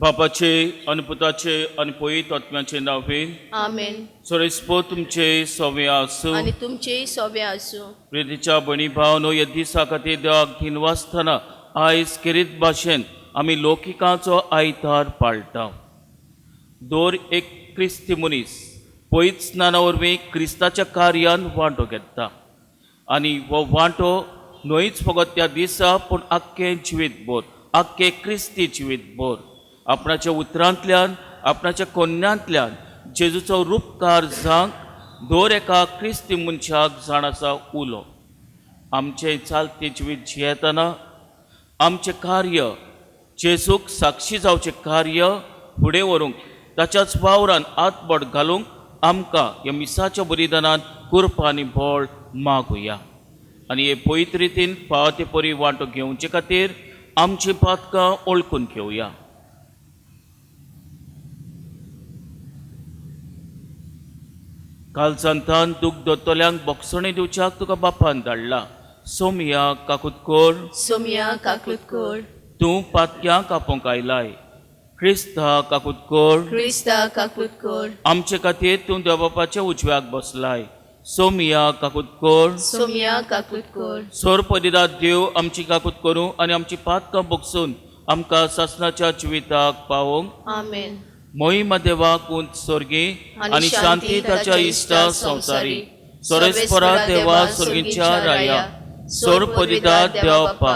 बापाचे आनी पुताचे आनी पवित्र आत्म्याचे नांवे। आमेन। सोरेस्पो तुमचे सोवे आसूं आनी तुमचेय सोबे आसूं। प्रितीच्या भयणी भावनो ह्या दिसा खातीर देवाक दिनवासतना आयज खेरीत भाशेन आमी लोकिकाचो आयतार पाळटा। दर एक क्रिस्ती मनीस पयत स्नाना वरवीं क्रिस्ताच्या कार्यान वांटो घेता आनी हो वांटो न्हयच फकत त्या दिसा पूण आख्खें जिवीतभर, आख्खें क्रिस्ती जिवीतभर आपणाच्या उतरांतल्यान आपणाच्या कोन्यांतल्यान जेजूचो रुपकार जावंक दर एका क्रिस्ती मनशाक जाण आसा उलो। आमचें चालतें जिवीत जियेतना आमचें कार्य जेजूक साक्षी जावचें कार्य फुडें व्हरूंक ताच्याच वावरान हातबोट घालूंक आमकां ह्या मिसाच्या बलिदानान कुरपा आनी बळ मागुया आनी हे पवित्र रितीन फावो ते परी वांटो घेवचे खातीर आमचीं पातकां वळखून घेवया। कालचांतान दूख दोतोल्यांक बोगसणें दिवच्याक तुका बापान धाडला। सोमया काकूत कर, सोमया काकूत कर। तूं पातक्यांक आपोवंक आयलाय, क्रिस्ता काकूत कर। क्रिस्ता काकूत कर। आमचे खातीर तूं देवबापाच्या उजव्याक बसलाय। सोमया काकूत कर, सोमया काकूत कर। सोरपदिदा देव आमची काकूत करूं आनी आमची पातकां बोगसून आमकां सासणाच्या जिविताक पावोवंक। आमेन। मोहिमा देवाक उंच स्वर्गी आनी शांती ताच्या इश्टा संवसारी। सोरेस्परा देवा स्वर्गीच्या राया, सोरपदिदा देवपा,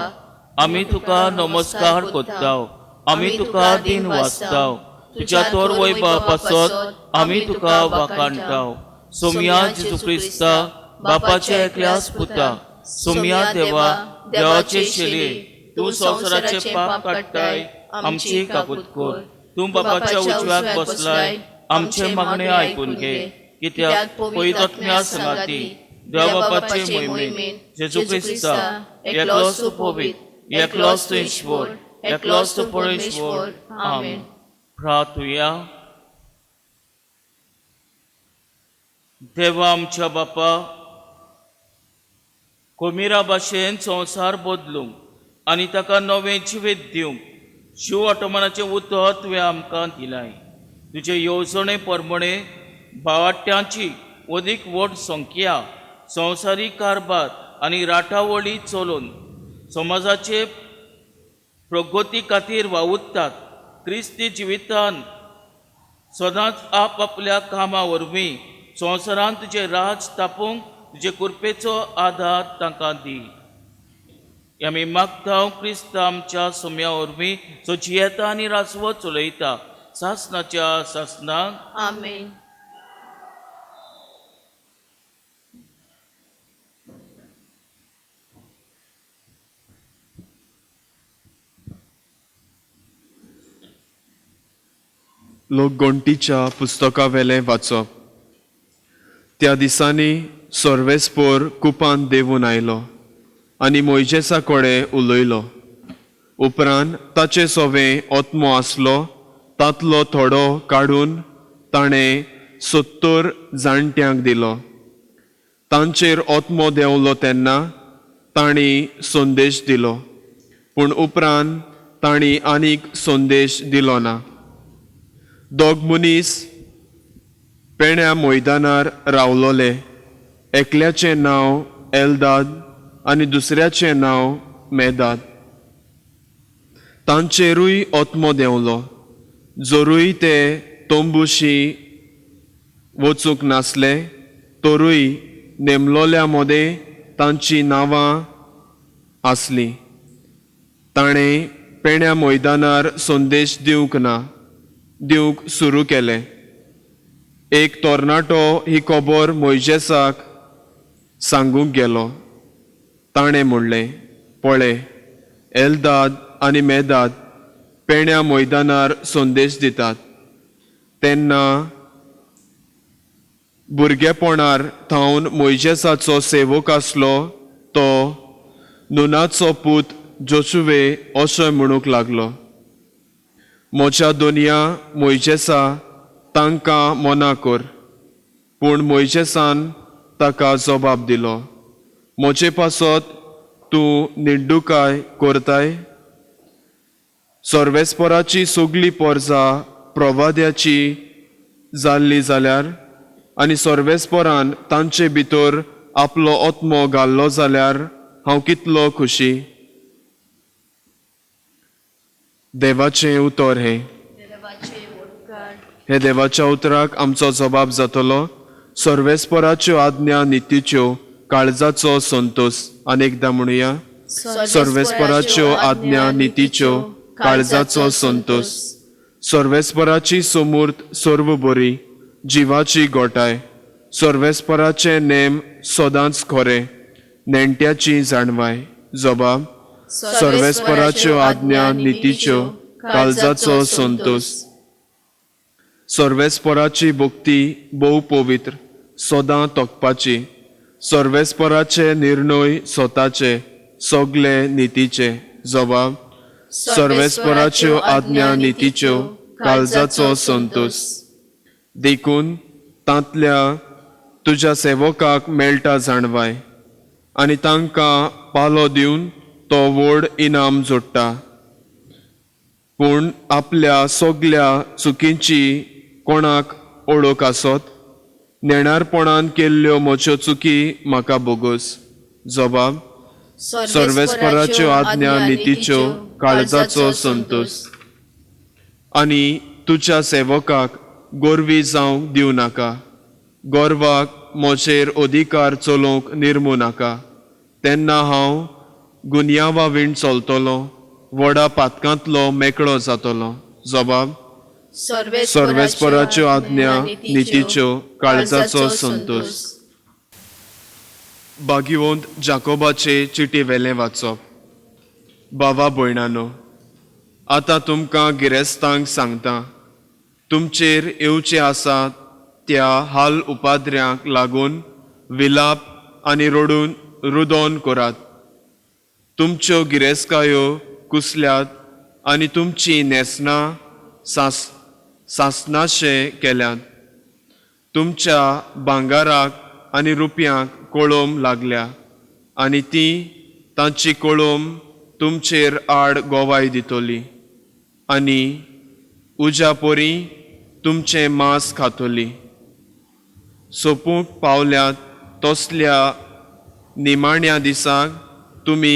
आमी तुका नमस्कार कोत्ताव, आमी तुका दिन वाचताव, तुज्या तोर वैभवा पासत आमी तुका वाखाणटाव। सोमया जेजू क्रिस्ता बापाच्या एकल्याच पुता, सोमया देवा देवाचे शेलये, तूं संवसाराचे पाप काडटाय, आमची काकूत कर। तूं बापाच्या उजव्याक बसलाय, आमचे मागणे आयकून घे, कित्याक पवित्र आत्म्या सांगाती देवा बापाचे मोहिमेन जेजू क्रिस्ता एकलोच तूं पवित्र, एकलोच तूं ईश्वर, एकलोच तूं परमेश्वर। आमेन। प्रार्थुया। देवा आमच्या बापा, कोमिरा भाशेन संवसार बदलूंक आनी ताका नवें जिवीत दिवंक शिव ऑटोमनाचें उतर तुवें आमकां दिलाय। तुजे येवजणे प्रमाणे भावाट्यांची अदीक व्हड संख्या संवसारीक कारभार आनी राटावळी चलोवन समाजाचे प्रगती खातीर वावुरतात। क्रिस्ती जिवितान सदांच आप आपल्या कामा वरवीं संवसारांत तुजें राज स्थापूंक तुजे कृपेचो आदार तांकां दी। आमी मागता क्रिस्त आमच्या सोम्या वरवीं जो जियेता आनी राजवट चलयता सासणाच्या सासणाक। आमेन। लोकगणटीच्या पुस्तकावेलें वाचप। त्या दिसांनी सर्वेस्पोर कुपान देवून आयलो आनी मोयजेसा कडेन उलयलो। उपरांत ताचे सोवे ओत्मो आसलो तांतलो थोडो काडून ताणें 70 जाणट्यांक दिलो। तांचेर ओत्मो देंवलो तेन्ना तांणी संदेश दिलो, पूण उपरांत तांणी आनीक संदेश दिलो ना। दोग मनीस पेण्या मैदानार रावलोले, एकल्याचें नांव एलदाद आनी दुसऱ्याचें नांव मेदाद। तांचेरूय ओत्मो देंवलो, जरूय ते तंबूशी वचूंक नासले तरूय नेमलोल्या मदें तांचीं नांवां आसलीं। ताणें पेण्या मैदानार संदेश दिवंक ना दिवंक सुरू केलें। एक तरणाटो ही खबर मोयजेसाक सांगूंक गेलो। ताणें म्हणलें, पळय, एलदाद आनी मेदाद पेण्या मैदानार संदेश दितात। तेन्ना भुरगेपणार थावन मोयजेसाचो सेवक आसलो तो नुनाचो पूत जोशुवे अशें म्हणूंक लागलो, म्हज्या दोनया मोयजेसा तांकां मना कर। पूण मोयजेसान ताका जबाब दिलो, म्हजे पासत तूं निड्डुकाय करताय? सर्वेस्पराची सगली पोरजा प्रवाद्याची जाल्ली जाल्यार आनी सर्वेस्परान तांचे भितर आपलो आत्मो घाल्लो जाल्यार हांव कितलो खुशी. देवाचें उतर हें. देवाचे उपकार. हे देवाच्या उतराक आमचो जबाब जातलो. सर्वेस्पराच्यो आज्ञा नितीच्यो, काळजाचो संतोष. अनेकदां म्हणुया, सर्वेस्पराच्यो आज्ञा नितीच्यो, काळजाचो संतोष. सर्वेस्पराची समूर्त सर्व बरी, जिवाची गोटाय. सर्वेस्पराचे नेम सदांच खरे, नेणट्याची जाणवाय. जबाब, सर्वेस्पराच्यो आज्ञा नितीच्यो, काळजाचो संतोष. सर्वेस्पराची भक्ती भोव पवित्र, सदां तोखपाची. सर्वेस्पराचे निर्णय स्वताचे, सगले नितीचे. जबाब, सर्वेस्पराच्यो आज्ञा नितीच्यो, काळजाचो संतोष. देखून तांतल्या तुज्या सेवकाक मेळटा जाणवाय आनी तांकां पालो दिवन तो व्हड इनाम जोडटा. पूण आपल्या सगल्या चुकींची कोणाक ओळख आसत? नेणारपणान केल्ल्यो म्हज्यो चुकी म्हाका बोगस. जबाब, सर्वेस्पराच्यो आज्ञा नितीच्यो, काळजाचो संतोष. आनी तुज्या सेवकाक गोरवी जावंक दिवं नाका, गोरवाक म्हजेर अधिकार चलोवंक निर्मू नाका. तेन्ना हांव गुन्यांवा वीण चलतलो, व्हडा पातकांतलो मेकळो जातलो. जबाब, सर्वेस्पराच्यो आज्ञा नितीच्यो, काळजाचो संतोष. भाग्यवंत जाकोबाचे चिटी वेलें वाचप. बाबा भयणानो, आतां तुमकां गिरेस्तांक सांगता, तुमचेर येवचें आसा त्या हाल उपाद्र्यांक लागून विलाप आनी रडून रुदोन करात. तुमच्यो गिरेस्तकायो कुसल्यात आनी तुमचीं न्हेसणां सासनाशें केल्यात. तुमच्या भांगाराक आनी रुपयांक कोळोम लागल्या आनी ती तांची कोळोम तुमचेर आड गोवाय दितली आनी उज्या परी तुमचें मांस खातली. सोंपूंक पावल्यात तसल्या निमाण्या दिसाक तुमी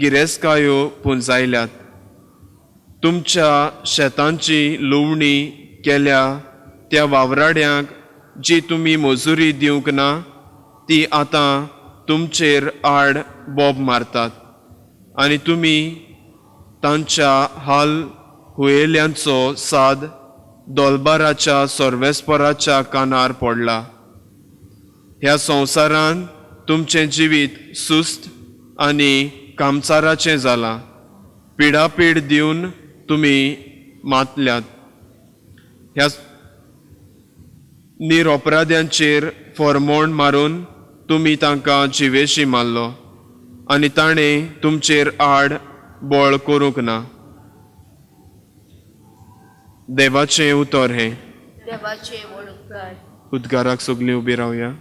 गिरेस्तकायो पुंजायल्यात. तुमच्या शेतांची लुवणी केल्या त्या वावराड्यांक जी तुमी मजुरी दिवंक ना ती आतां तुमचेर आड बोब मारतात आनी तुमी तांच्या हाल हुयेल्यांचो साद दोलबाराच्या सर्वेस्पराच्या कानार पडला. ह्या संवसारांत तुमचें जिवीत सुस्त आनी कामचाराचें जालां. पिडापीड दिवन तुमी मातल्यात. ह्या निरपराध्यांचेर फॉर्मोण मारून तुमी तांकां जिवेशी मारलो आनी ताणें तुमचेर आड बळ करूंक ना. देवाचें उतर हें. देवाचे उपकार. उद्गाराक सगलीं उबी रावया.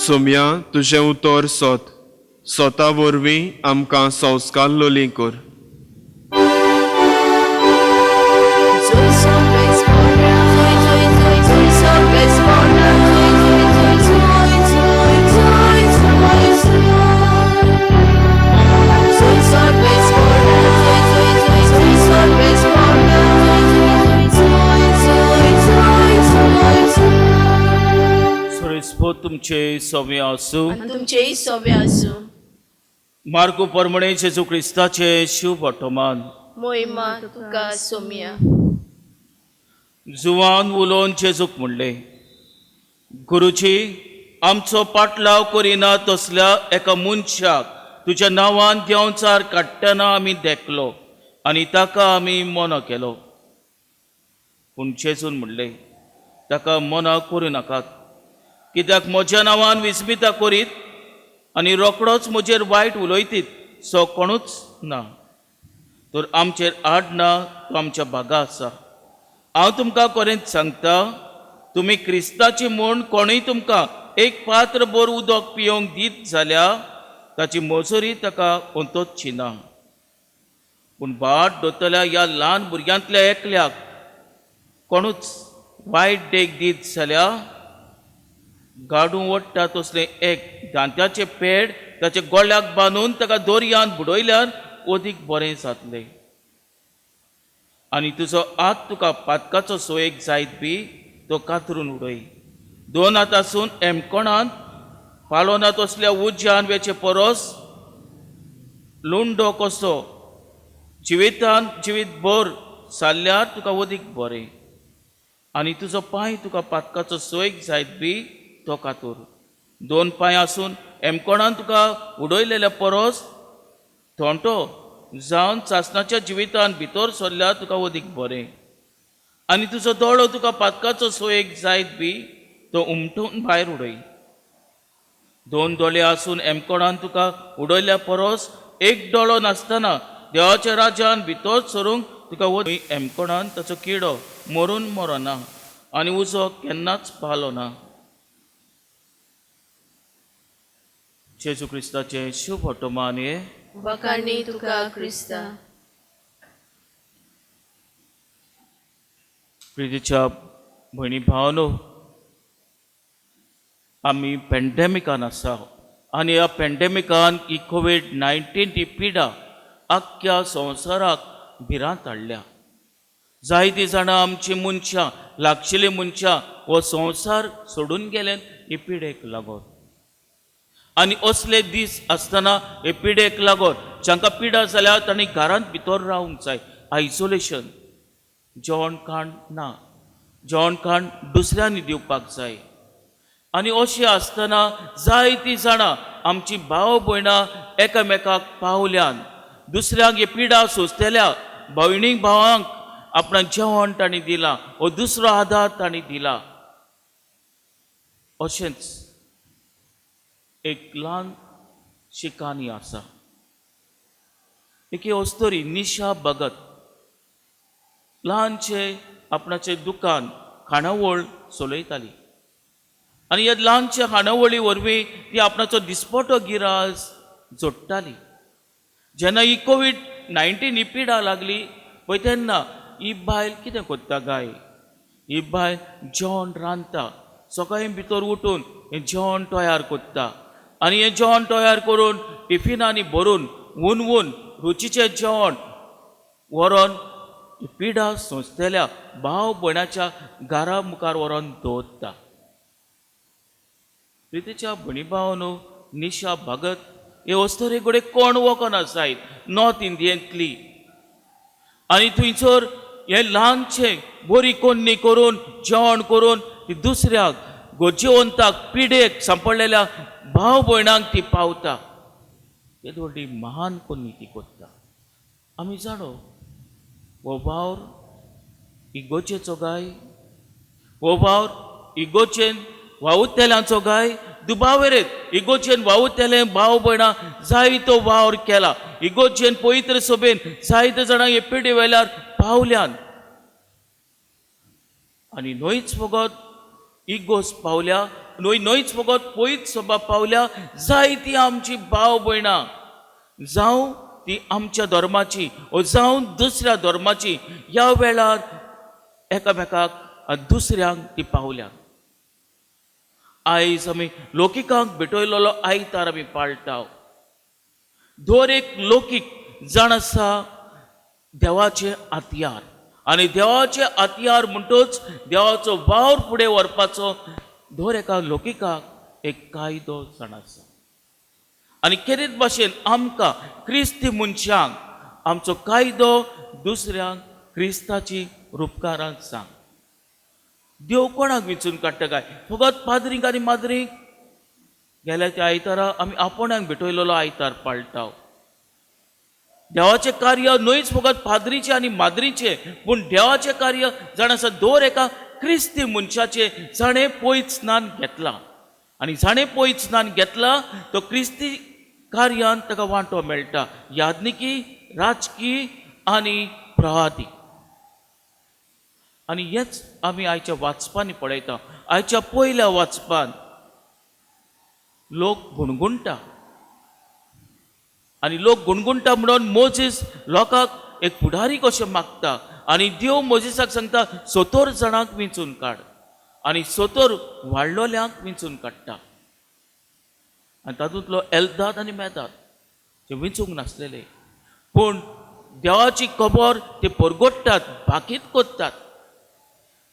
सोम्या, तुजें उतर सोत सोता वरवीं आमकां संस्कार लोली कर. सर्वेस्पर तुमचे सवे आसूं. आनी तुमचेय सोबे आसूं. मार्को परमणे जेजू क्रिस्ताचे शुभ वर्तमान. मोहिमा तुका सोम्या. जुवान उलोवन जेजूक म्हणलें, गुरुजी, आमचो पाटलाव करिना तसल्या एका मनशाक तुज्या नांवान देंवचार काडटना आमी देखलो आनी ताका आमी मनो केलो. पूण जेजून म्हणलें, ताका मना करूं नाकात, कित्याक म्हज्या नांवान विस्मिता करीत आनी रोकडोच म्हजेर वायट उलयतीत सो कोणूच ना, तर आमचेर आड ना तो आमच्या भागा आसा. हांव तुमकां खरेंच सांगता, तुमी क्रिस्ताची म्हूण कोणूय तुमकां एक पात्र भर उदक पियोवंक दीत जाल्यार ताची मजुरी ताका अंतोचची ना. पूण बाट दोतल्या ह्या ल्हान भुरग्यांतल्या एकल्याक कोणूच वायट देख दीत जाल्यार गाडूं ओडटा तसलें एक दांत्याचें पेड ताच्या गळ्याक बांदून ताका दोरयान बुडयल्यार अदीक बरें जातलें. आनी तुजो हात तुका पातकाचो सोयेक जायत बी तो कातरून उडय. दोन हात आसून एमकोणांत पालोना तसल्या उज्यान वेचे परस लुंडो कसो जिवितान जिवीत भर सारल्यार तुका अदीक बरें. आनी तुजो पांय तुका पातकाचो सोयेक जायत बी तो कातूर. दोन पांय आसून एमकोणान तुका उडयलेल्या परस थोंटो जावन सासणाच्या जिवितान भितर सरल्यार तुका अदीक बरें. आनी तुजो दोळो तुका पातकाचो सोयेक जायत बी तो उमटून भायर उडय. दोन दोळे आसून एमकोणान तुका उडयल्या परस एक दोळो नासतना देवाच्या राज्यान भितर सरूंक तुका एमकोणान ताचो किडो मरून मरना आनी उजो केन्नाच पालो ना. जेजू क्रिस्ताचें शुभ वर्तमान हें. बखाणी तुका क्रिस्ता. प्रितीच्या भयणी भावनो, आमी पेंडेमिकान आसा आनी ह्या पेंडेमिकान ही कोवीड-19 ही पिडा आख्ख्या संवसाराक भिरांत हाडल्या. जायतीं जाणां आमची मनशां, लागशिल्लीं मनशां हो संवसार सोडून गेले ही पिडेक लागून. आनी असले दीस आसतना हे पिडेक लागून जांकां पिडा जाल्या तांणी घरांत भितर रावंक जाय, आयसोलेशन, जेवण खाण ना, जेवण खाण दुसऱ्यांनी दिवपाक जाय. आनी अशें आसतना जायतीं जाणां आमची भाव भयणां एकामेकाक पावल्यान दुसऱ्यांक ही पिडा सोंसतल्या भयणीक भावांक आपणाक जेवण तांणी दिलां वो दुसरो आदार तांणी दिला. अशेंच एक ल्हान शिकानी आसा. एके अस्तोरी निशा भगत ल्हानशें आपणाचें दुकान खाणावळ चलयताली आनी ह्या ल्हानशे खाणावळी वरवीं ती आपणाचो दिसपटो गिरास जोडटाली. जेन्ना ही कोवीड-19 ही पिडा लागली पळय तेन्ना ही बायल कितें करता काय, ही बायल जेवण रांदता, सकाळीं भितर उठून हें जेवण तयार करता आनी हें जेवण तयार करून टिफिनांनी भरून वून वून रुचीचें जेवण व्हरोन पिडा सोंसतल्या भाव भयणाच्या घरा मुखार व्हरोन दवरता. प्रितीच्या भयणी भावानो, निशा भगत हे अस्तरे कडेन कोण वखना जायत नॉर्थ इंडियेंतली आनी थंयसर हें ल्हानशें बरी कोन्नी करून जेवण करून ती दुसऱ्याक गरजेवंताक पिडेक सांपडलेल्या भाव भयणांक ती पावता. येदी व्हडली महान कोन्नी ती करता. आमी जाणो हो वावर इगोचेचो गाय, हो वावर इगोचेन वावुरतल्यांचो गाय, दुबावेरेत इगोचेन वावुरतले भाव भयणां जायतो वावर केला. इगोचेन पवित्र सभेन जायते जाणां हे पिढी वेल्यार पावल्यान आनी न्हयच फकत इगोज पावल्या, न्हय न्हयच फकत पयत सभा पावल्या, जायती आमची भाव भयणां जावं ती आमच्या धर्माची ओ जावं दुसऱ्या धर्माची ह्या वेळार एकामेकाक दुसऱ्यांक ती पावल्या. आयज आमी लोकिकांक भेटयलेलो आयतार आमी पाळटा. दर एक लोकीक जाण आसा देवाचे हत्यार आनी देवाचे हत्यार म्हणटच देवाचो वावर फुडें व्हरपाचो दर एका लोकिकाक एक कायदो जाण आसा. आनी केरीत भाशेन आमकां क्रिस्ती मनशांक आमचो कायदो दुसऱ्यांक क्रिस्ताची रुपकारां सांग. देव कोणाक विंचून काडटा काय? फकत पाद्रींक आनी माद्रींक? गेल्या त्या आयतारा आमी आपोण्याक भेटयलेलो आयतार पाळटा. देवाचें कार्य न्हयच फकत पाद्रीचें आनी माद्रीचें, पूण देवाचें कार्य जाण आसा दर एका क्रिस्ती मनशाचे जाणें पयत स्नान घेतलां आनी जाणें पयत स्नान घेतलां तो क्रिस्ती कार्यान ताका वांटो मेळटा, याज्ञिकी, राजकी आनी प्रवादी. आनी हेच आमी आयच्या वाचपांनी पळयता. आयच्या पयल्या वाचपान लोक गुणगुणटा आनी लोक गुणगुणटा म्हणून मोजीस लोकांक एक फुडारी कशें मागता आनी देव मोजीसाक सांगता 70 जाणांक विंचून काड आनी 70 वाडलोल्यांक विंचून काडटा. आनी तातूंतलो एल्दाद आनी मेदाद जे विंचूंक नासलेले, पूण देवाची खबर ते परगोडटात, भाकीत करतात.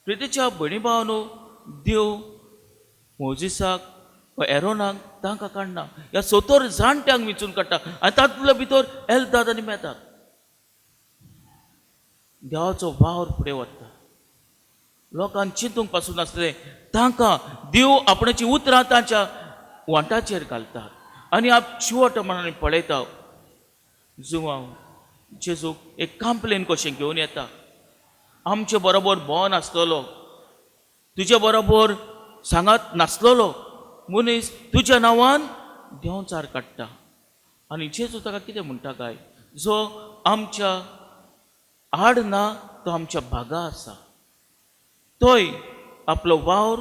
प्रितीच्या भयणी भावानो, देव मोजीसाक वा एरोनाक तांकां काडना, ह्या 70 जाणट्यांक विंचून काडटा आनी तातूंतल्या भितर एल्दाद आनी मेदाद. देवाचो वावर फुडें वता. लोकांक चिंतूंक पासून नासलें तांकां देव आपणाची उतरां तांच्या वांटाचेर घालतात. आनी आप शिवट म्हणून पळयता, जुवांव जेजूक एक कंप्लेन कशें घेवन येता, आमचे बरोबर भोंव नासतलो, तुजे बरोबर सांगात नासलेलो मनीस तुज्या नांवान देंवचार काडटा. आनी जेजू ताका कितें म्हणटा काय, जो आमच्या आड ना तो आमच्या भागा आसा. तोय आपलो वावर,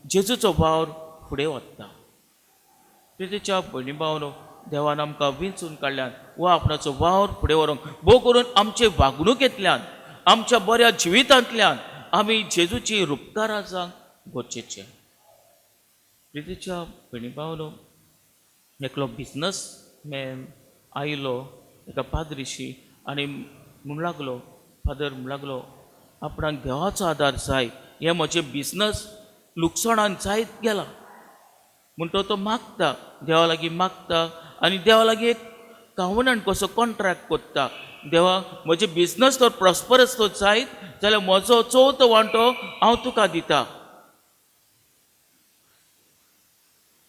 जेजूचो वावर फुडें वता. प्रितीच्या भयणी भावनो, देवान आमकां विंचून काडल्यान वा आपणाचो वावर फुडें व्हरूंक, भोव करून आमचे वागणुकेंतल्यान, आमच्या बऱ्या जिवितांतल्यान आमी जेजूची रुपकारां जावंक गरजेचें. प्रितीच्या भयणी भावनो, एकलो बिजनसमॅन आयलो एका पाद्रीशी आनी म्हूण लागलो, फादर म्हूण लागलो, आपणाक देवाचो आदार जाय, हें म्हजें बिजनस लुकसाणान जायत गेलां. म्हणटो तो मागता, देवा लागीं मागता आनी देवा लागीं एक कावनंट कसो कॉन्ट्रॅक्ट कोत्ता, देवा म्हजें बिजनस तर प्रॉस्परस तो जायत जाल्यार म्हजो चवथो वांटो हांव तुका दिता.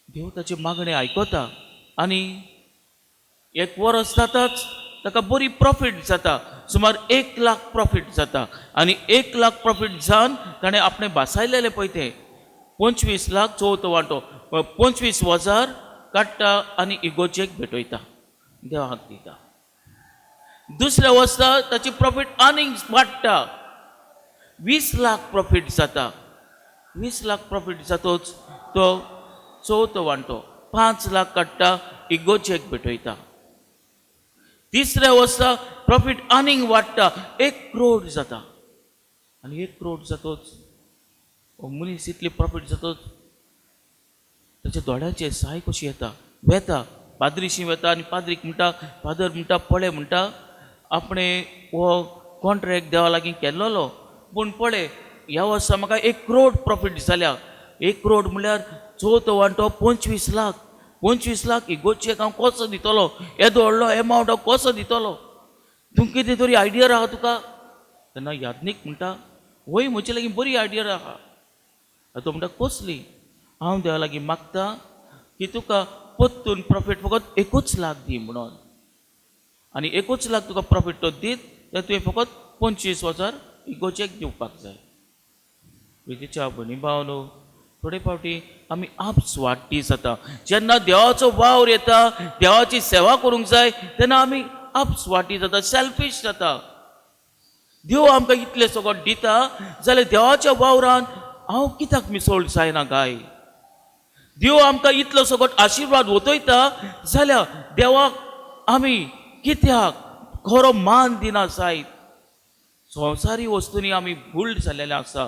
देव ताची मागणें आयकता आनी एक वरस जाताच ताका बरी प्रॉफीट जाता, सुमार 1 लाख प्रॉफीट जाता. आनी 1 लाख प्रॉफीट जावन ताणें आपणें भासायलेलें पळय तें 25 लाख चवथो वांटो 25,000 काडटा आनी इगोर्जेक भेटयता, देवाक दिता. दुसऱ्या वर्सा ताची प्रॉफीट आनीक वाडटा, 20 लाख प्रॉफीट जाता. 20 लाख प्रॉफीट जातोच तो चवथो वांटो 5 लाख काडटा, इगोर्जेक भेटयता. तिसऱ्या वर्सा प्रॉफीट आनीक वाडटा, 1 करोड जाता. आनी 1 करोड जातोच मनीस इतली प्रॉफीट जातोच ताच्या दोळ्याचेर साय कशी येता, वेता पाद्रीशी वेता आनी पाद्रीक म्हणटा, फादर म्हणटा, पळय म्हणटा, आपणें हो कॉन्ट्रॅक्ट देवा लागीं केल्लोलो, पूण पळय ह्या वर्सा म्हाका 1 करोड प्रॉफीट जाल्या. 1 करोड म्हणल्यार चवथो वांटो 25 लाख, 25 लाख इगोर्जेक हांव कसो दितलो, येदो व्हडलो एमावंट हांव कसो दितलो, तूं कितें तरी आयडिया आहा तुका? तेन्ना याज्ञीक म्हणटा, वय म्हजे लागीं बरी आयडिया आहा. तो म्हणटा, कसली? हांव देवा लागीं मागता की तुका परतून प्रॉफीट फकत 1 लाख दी म्हणून, आनी 1 लाख तुका प्रॉफीट तो दीत जाल्यार तुवें फकत 25,000 इगोर्जेक दिवपाक जाय. प्रितीच्या भयणी भावनो, थोडे फावटी आमी आपस्वार्थी जाता. जेन्ना देवाचो वावर येता, देवाची सेवा करूंक जाय, तेन्ना आमी आपस्वार्थी जाता, सेल्फीश जाता. देव आमकां इतलें सगळें दिता जाल्यार देवाच्या वावरान हांव कित्याक मिसळ जायना काय? देव आमकां इतलो सगळो आशिर्वाद वतयता जाल्यार देवाक आमी कित्याक खरो मान दिना जायत? संवसारी वस्तूंनी आमी भूल जाल्लेले आसा.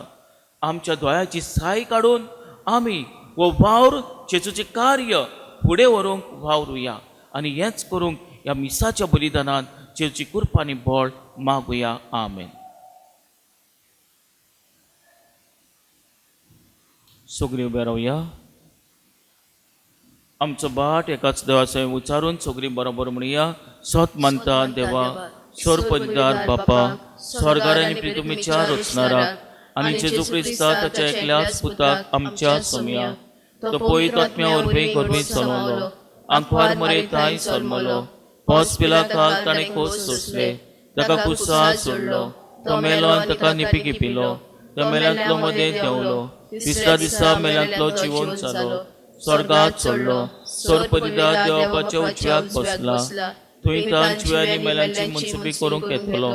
आमच्या दोळ्याची साय काडून आमी हो वावर, जेजूचें कार्य फुडें व्हरूंक वावरुया आनी हेंच करूंक ह्या मिसाच्या बलिदानान जेजूची कृपा आनी बळ मागुया. आमेन. सगळीं उबे रावया. आमचो बाट एकाच देवाचें उच्चारून सगळीं बरोबर म्हणया. सत मानता देवा, सर्वपदवीदार बापा, स्वर्गार आनी पृथ्वीच्या रचणाराक आनी जेजू क्रिस्ता ताच्या एकल्याच पुताक आमच्या सोमया, तो पवित्र आत्म्या वरवीं गर्भीत जल्मलो, आंकवार मरे थांय जल्मलो, पोस पिलाकाक ताणें खोस सोंसले, ताका कुसां सोडलो, तो मेलो आनी ताका निपिकी पिलो, तो मेल्यांतलो मदें देंवलो, तिसऱ्या दिसा मेल्यांतलो जिवन जालो, स्वर्गात चडलो, सोरपदिदा देवाच्या उजव्याक बसला, थंय तान जिव्यांनी मेल्यांची मनसुबी करूंक येतलो.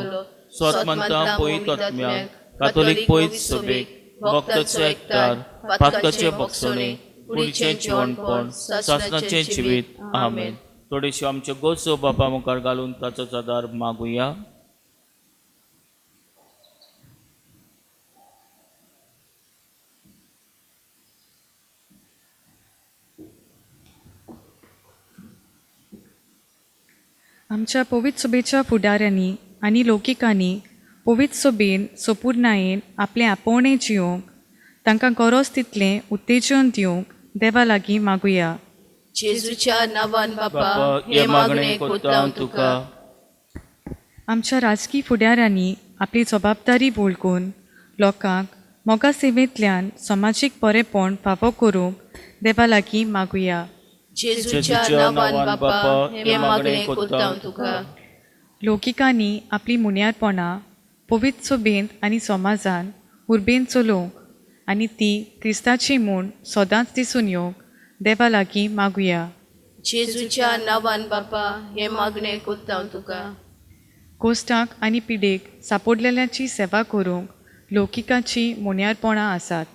स्वत मानता पयत आत्म्याक, कातोलीक पयत सभेक, भक्ताचो एकतार, पातकाचें बक्षणे, कुडीचें जिवनपण, सासणाचें जिवीत. आमेन. थोडेश्यो आमच्यो गोसो बापा मुखार घालून ताचो आदार मागुया. आमच्या पवित्र सभेच्या फुडाऱ्यांनी आनी लौकिकांनी पवित्र सभेन सोपूर्णायेन आपलें आपोवणें जिवंक तांकां गरज तितलें उत्तेजन दिवंक देवा लागीं मागुया. जेजूच्या नांवान बापा, बापा, हे मागणें कोत्ता तुका. आमच्या राजकी फुडाऱ्यांनी आपली जबाबदारी वळखून लोकांक मोगा सेवेंतल्यान समाजीक बरेपण फावो करूंक देवा लागीं मागुया. जेजूच्या नांवान बापा, हे मागणें कोत्ता तुका. लौकिकांनी आपली मुन्यारपणां पवित्र सभेंत आनी समाजान उर्बेन चलोवंक आनी ती क्रिस्ताची म्हूण सदांच दिसून येवंक देवा लागीं मागुया. जेजूच्या नांवान बापा, हे मागणें कोत्ता तुका. कोश्टाक आनी पिडेक सापडलेल्यांची सेवा करूंक लौकिकाचीं मुन्यारपणां आसात,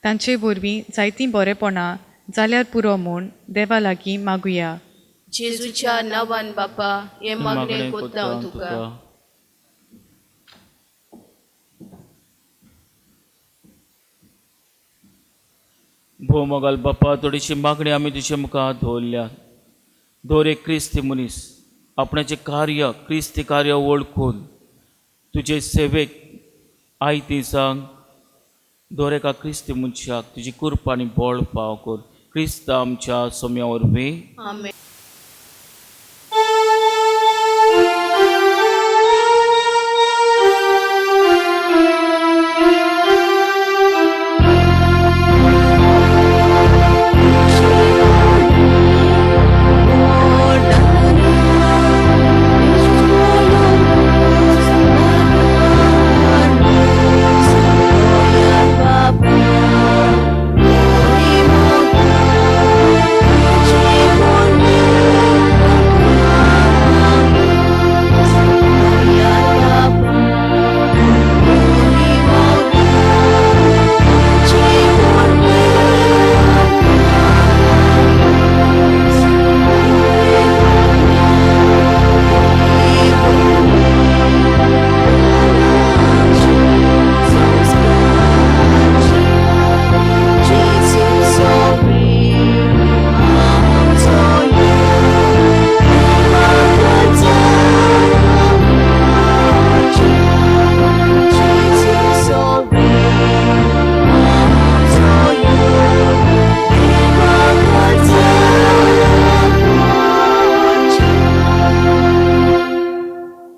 तांचे वरवीं जायतीं बरेपणां जाल्यार पुरो म्हूण देवा लागीं मागुया. जेजूच्या नांवान बापा, हे मागणें कोत्ता तुका. भोव मोगाल बापा, थोडीशी मागणी आमी तुजे मुखार दवरल्या. दर एक क्रिस्ती मनीस आपणाचें कार्य क्रिस्ती कार्य वळखून तुजे सेवेक आयती सांग. दर एका क्रिस्ती मनशाक तुजी कृपा आनी बळ पाव कर. क्रिस्त आमच्या सोम्या वरवीं. आमेन.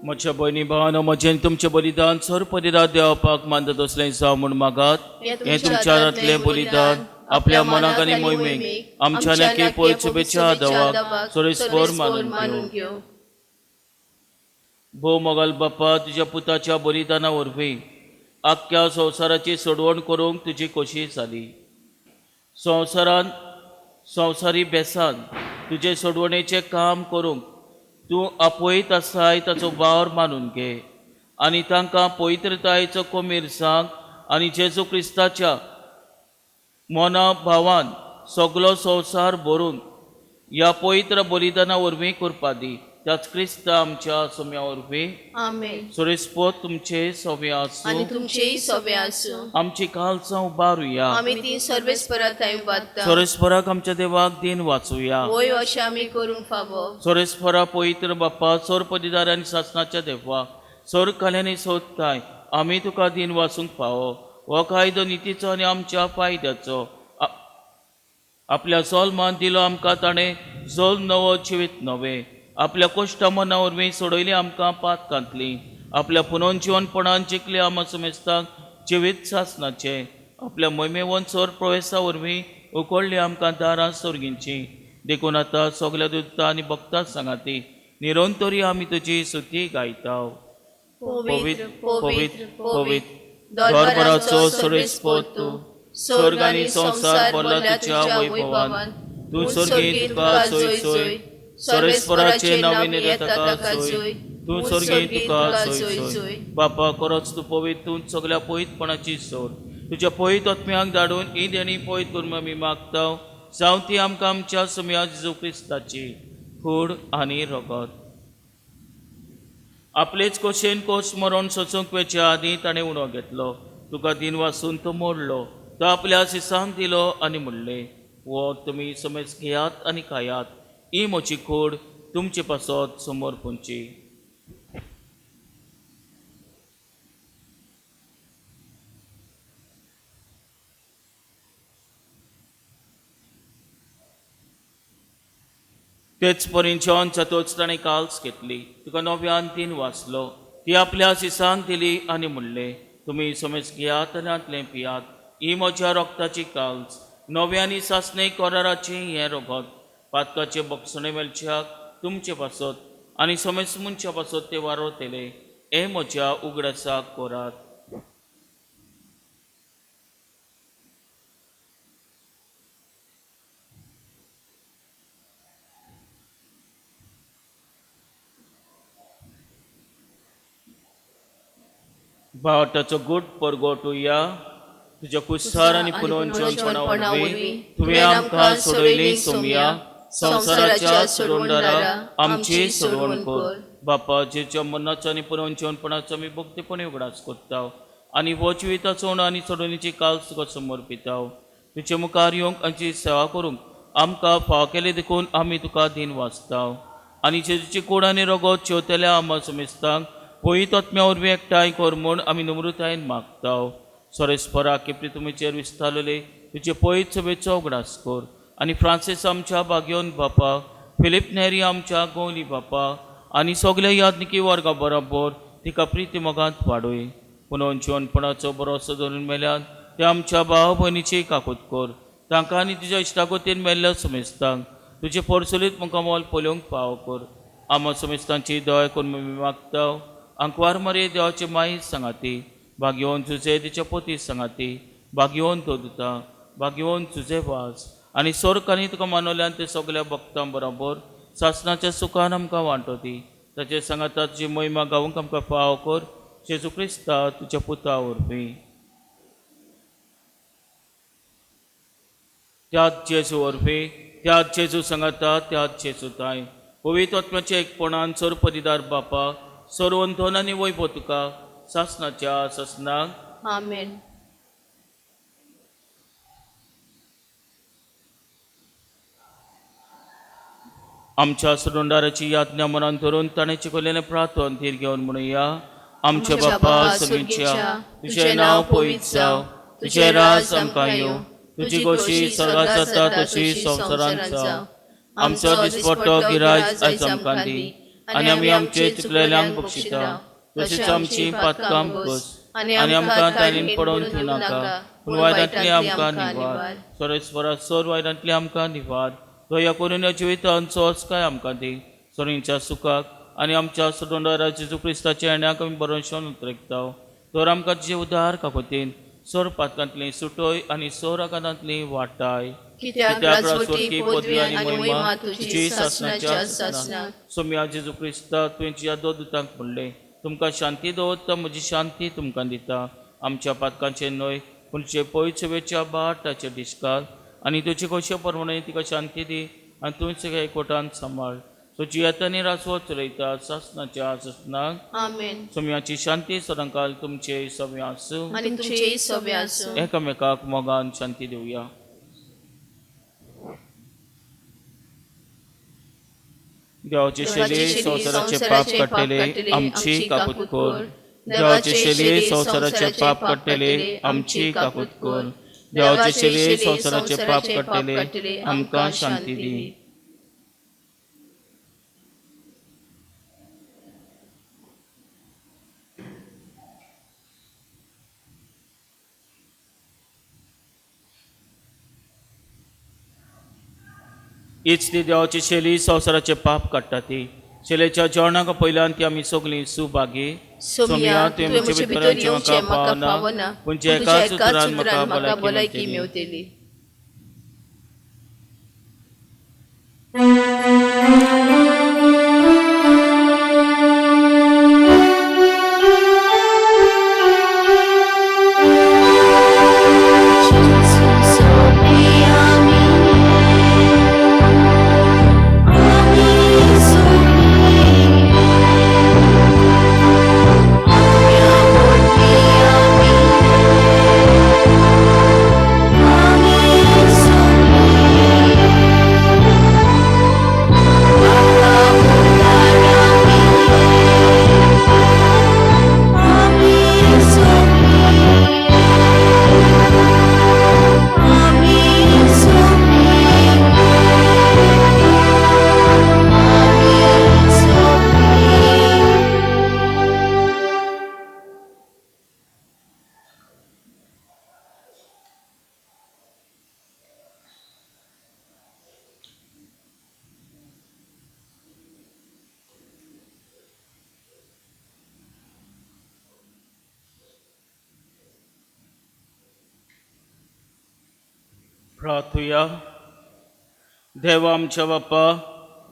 म्हज्या भयणी भावानो, म्हजें आनी तुमचें बलिदान सर्वपरिदा देवपाक मानता तसलें जावं म्हूण मागात. हें तुमच्या हातांतलें बलिदान आपल्या मनाक आनी मोहिमेक आमच्या नक्की पयचुबेच्या दवाक सोरेस्पोर मानून घेवं. घेवं. भोव मोगाल बापा, तुज्या पुताच्या बलिदाना वरवीं आख्ख्या संवसाराची सोडवण करूंक तुजी कोशिश जाली. संवसारान संवसारी बेसान तुजे सोडवणेचें काम करूंक तूं आपयत आसाय ताचो वावर मानून घे आनी तांकां पवित्रतायेचो कोमीर सांग आनी जेजू क्रिस्ताच्या मोना भावान सगलो संवसार भरून ह्या पवित्र बलिदाना वरवीं करपा दी. त्याच क्रिस्त आमच्या सोम्या वरवीं. आमेन. सोरेस्पोत तुमचे सोवे आनी आसूं. तुमचेय सोबे आसूं. आमची कालसां उबारुया. आमी ती सर्वेस्परा थंय वाचता. सोरेस्पराक आमच्या देवाक दिन वाचुया. वय अशें आमी करूंक फावो. सोरेस्परा पवित्र बाप्पा, सोर पदिदार आनी सासणाच्या देवा, सोर काल्यांनी सोदताय आमी तुका दिन वाचूंक फावो. हो कायदो नितीचो आनी आमच्या फायद्याचो. आपल्या सोलमान दिलो आमकां ताणें जोल नवो जिवीत नवें. आपल्या कोश्टा मना वरवीं सोडयली आमकां पातकांतली. आपल्या पुनोजिवनपणान जिखले आमा सुमेस्तांक जिवीत सासणाचें. आपल्या मोहिमेवन सोर प्रवेसा वरवीं उकडली आमकां दारां सोर्गींची. देखून आतां सगल्या दुता आनी भक्तां सांगाती निरंतरी आमी तुजी सुती गायता. पवित्र, पवित्र, पवित्र, दरबाराचो सर्वेस्पोत तूं, स्वर्ग आनी संवसार भरला तुज्या वैभवान. तूं स्वर्गीत तुका सोय सोय, सर्वेस्पराचे नवीन येता ताका सोय, तूं स्वर्गीत तुका सोय सोय. बापा खरोच तूं पवित्र, तूं सगल्या पवित्रपणाची सोड. तुज्या पवित्र आत्म्याक धाडून ही देणी पवित्र करून आमी मागता, जावं ती आमकां आमच्या सुम्या जेजू क्रिस्ताची कूड आनी रगत. आपलेच कोशेन कोश मरण सोसूंक वेच्या आदीं ताणें उणो घेतलो, तुका दिन वासून तो मोडलो, तो आपल्या शिसांक दिलो आनी म्हणलें, हो तुमी समज घेयात आनी खायात, ही म्हजी कूड तुमचे पासत समोर पुंची. तेच परीन जेवण जातोच ताणें काल्स घेतली, तुका नव्यान तीन वाचलो, ती आपल्या शिसांक दिली आनी म्हणलें, तुमी समज घेयात आनी हांतलें पियात, ही म्हज्या रक्ताची काल्स, नव्या आनी सासणे कराराचें हें रगत, पातकाचे बक्षणे मेळच्याक तुमचे पासत आनी समज मनशा पासत ते वारवतले, हें म्हज्या उगडासाक करात. भावार्थाचो गुट परगटुया तुज्या कुसार आनी पुनवनपणा वरवीं तुवें आमकां सोडयली सोमया, संवसाराच्या सोडवणदारा आमची सोडवण कर. बापा, जेच्या मरणाचो आनी पुनवनपणाचो आमी भक्तीपणी उगडास करता आनी हो जिविताचो उणो आनी सोडवणीची काल तुका समर्पिता. तुजे मुखार येवंक आनी सेवा करूंक आमकां फाव केली देखून आमी तुका दीन वाचता आनी जेजूची कूड आनी रगत जेवतल्या आमा समेस्तांक पवित्र आत्म्या वरवीं एकठांय कर म्हूण आमी नम्रतायेन मागता. सोरेस्परा केपरी तुमचेर विस्तारलेले तुजे पवित्र सभेचो उगडास कर आनी फ्रांसीस आमच्या बागयोन बापा, फिलीप नेरी आमच्या गोवली बापा आनी सगल्या याज्ञिकी वर्गा बरोबर तिका प्रिती मोगांत वाडय. पुनोवन जिवनपणाचो बरोसो धरून मेल्यान ते आमच्या भाव भयणीची काकूत कर, तांकां आनी तुज्या इश्टागोतीन मेल्ल्या समेस्तांक तुजे पोरसुलीत मुखामोल पळोवंक पाव कर. आमा समेस्तांची दया करून आमी मागता. आंकवार मारये देवाचे माई सांगाती, भाग्यवंत तुजे तिच्या पोती सांगाती, भाग्यवंत दोदुता, भाग्यवंत तुजे वास आनी सोर्ग आनी तुका मानवल्यान ते सगल्या भक्तां बरोबर सासणाच्या सुखान आमकां वांटो दी. ताचे सांगाता तुजी महिमा गावंक आमकां फाव कर, जेजू क्रिस्ता तुज्या पुता वरवीं. त्याच जेजू वरवीं, त्याच जेजू सांगाता, त्याच जेजू ताय पवित्र आत्म्याच्या एकपणान सोर परिदार बापा, सर्वंतोन आनी वैभव तुका सासणाच्या सासणाक. आमेन. आमच्या सोडवणदाराची याज्ञा मनान धरून ताणें शिकयलेलें प्रार्थन धीर घेवन म्हणुया. आमच्या बापा सर्गीच्या, तुजें नांव पवित्र जावं, तुजें राज आमकां येवं, तुजी गोशी स्वर्गात जाता तशी संवसारांत जावं. आमचो दिसपट्टो गिरायक आयज आमकां दी आनी आमी आमचे चुकलेल्यांक बक्षिता तशीच आमची पातकां बस आनी आमकां ताणीन पडोवन दिवनाका, पूण वायटांतली आमकां निवार. सोरेस्वरा सोर वायटांतली आमकां निवार. दया करून ह्या जिवितांचो काय आमकां दी सोरींच्या सुखाक आनी आमच्या सोडवणदारा जेजू क्रिस्ताच्या येण्याक आमी बरोवंक उतरेकता. तर आमकां तुजे उदार काकोतीन सोर पातकांतली सुटोय आनी सोर आकारांतली वाटाय. कित्याक राजवटी पदवी आनी महिमा तुजी सासणाच्या सासणाक. सोम्या जेजू क्रिस्ता, तुवें तुज्या दोन दुतांक म्हणलें, तुमकां शांती दवरता, म्हजी शांती तुमकां दिता. आमच्या पातकांचेर न्हय पूण तुजे पयसवेच्या बाट ताचे डिस्काल आनी तुजे कशे प्रमाणे तिका शांती दी आनी तूं सगळ्या एकवटान सांबाळ. तुजी येतानी रासवत चलयता सासणाच्या सासणाक. आमेन. सोम्याची शांती सदांकाल तुमचे सगळें आसूं आनी तुमचेय सवे आसूं. एकामेकाक मोगान शांती दिवया. देवाचे शेली संवसाराचे पाप काडटले आमची काकूत कर. देवाचे शेली संवसाराचे पाप काडटले आमची काकूत कर. देवाचे शेली संवसाराचे पाप काडटले आमकां शांती दी. हीच ती देवाची शैली संवसाराचे पाप काडटा ती. शेलेच्या जेवणाक पयल्यान ती आमी सगळीं सुभागी. सोमया, तुवें म्हजे भितर येवचें म्हाका फावना, पूण पूण तुज्या तुज्या एकाच एकाच उतरान उतरान म्हाका म्हाका भलायकी भलायकी मेवतली. मेवतली. प्रार्थुया. देवा आमच्या बापा,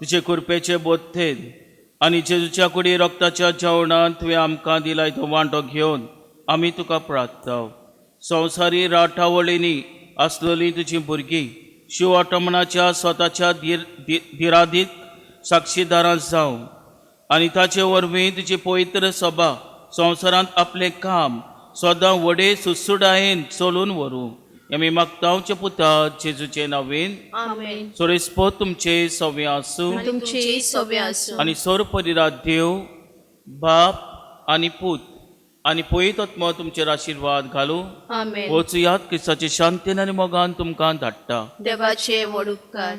तुजे कृपेचे बोधतेन आनी जेजूच्या कुडी रक्ताच्या जेवणान तुवें आमकां दिलाय तो वांटो घेवन आमी तुका प्रार्थता. संवसारी राठावळींनी आसलेलीं तुजीं भुरगीं शिव आटमणाच्या स्वताच्या धिराधीक साक्षीदारां जावं आनी ताचे वरवीं तुजी पवित्र सभा संवसारांत आपलें काम सदां व्हडे सुडसुडायेन चलून व्हरूं. आमी मागतावचे पुता जेजूचे नांवेन. आमेन. सोरेस्पो तुमचे सवे आसूं. आनी तुमचेय सवे आसूं. आनी सोर परिरात देव बाप आनी पूत आनी पयत आत्मो तुमचेर आशिर्वाद घालूं. आमेन. वचुयात क्रिस्ताचे शांतीन आनी मोगान तुमकां धाडटा. देवाचे व्हड उपकार.